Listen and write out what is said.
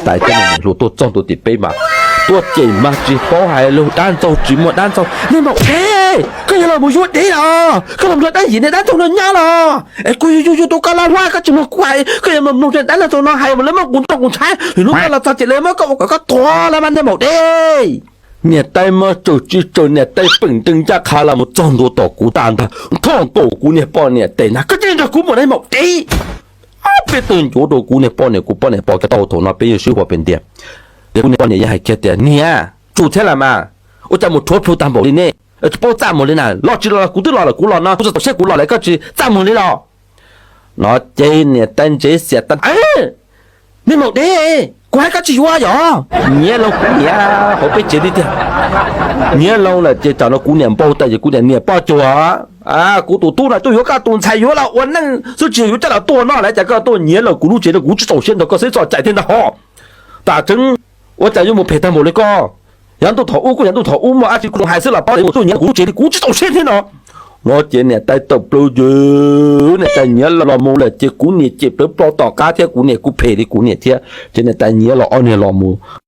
Tais thiab niam hluas tuaj txog ntua tim peb mas tuaj cem mas tsis paub hais lus, dab ntxaug tsis muaj dab ntxaug. Nej maum dev, koj yog los mus yuav dev los? Koj los nrog dab yim niag dab ntxaug no nyob los? Es kuv yug yug yug tau koj laj hluas koj tsis mloog kuv hais, koj yuav mus mloog dab ntxaug no hais mas lawv muab kuv nrauj kuv ntshaib, lwm hnub koj los txog ces lawv muab koj ua kom koj tuag los mas niag maum dev. Niam tais mas tsaws tsis tsaws, niam tais peem ntees ncaj qha los mus txog ntua tom kuv tag ntag, nthoj nkaus kuv niag poj niam tes ntag, koj cia li nrog kuv mus niag maum dev. Peb tug ncuav rau kuv niag poj niam, kuv poj niam pom kiag tau thaum no peb yeej sib huas pem ntiag. Ces kuv niag poj niam yeej hais kiag tias, niam, tsum thiab las mas, ua cas mus rhuav plhu tag npaum li nej, tsis paub txaj muag li na, los tsis los los kuv twb los lawm, kuv los no kuv txaus siab kuv los lawm koj tsis txaj muag li los? No ces niam tais ntsev xiam tas, niag maum dev, kuv hais koj tsis yuav yom? Nyiav loo kuv niam hauv peb tsev li tiag. Nyiav loo lawm ces tam no kuv niam npau taws ces kuv niam, niam poj cuag, kuv tus tub no tuaj yuav koj tus ntxhais yuav los ua neej xwb tsis yog yuav coj los tuaj no lawm, cas koj tuaj nyiav loo kuv lub tsev no, kuv tsis txaus siab nrog koj xwb, txoj cai thiab ntag ho. Tam tseeb, ua cas yuav mus phem tag npaum li koj? Yav ntuj thaum ub kuj yav ntuj thaum ub, muaj dab tsi kuv hais xwb los paub, mus tuaj nyiav kuv lub tsev li kuv tsis txaus siab thiab no. No ces niam tais tawm plaws ces niam tais nyiav los mus lawm ces kuv niam cem plawv plo tom qab thiab, kuv niam kuj phem li kuv niam thiab ces niam tais nyiav los ob niag los mus.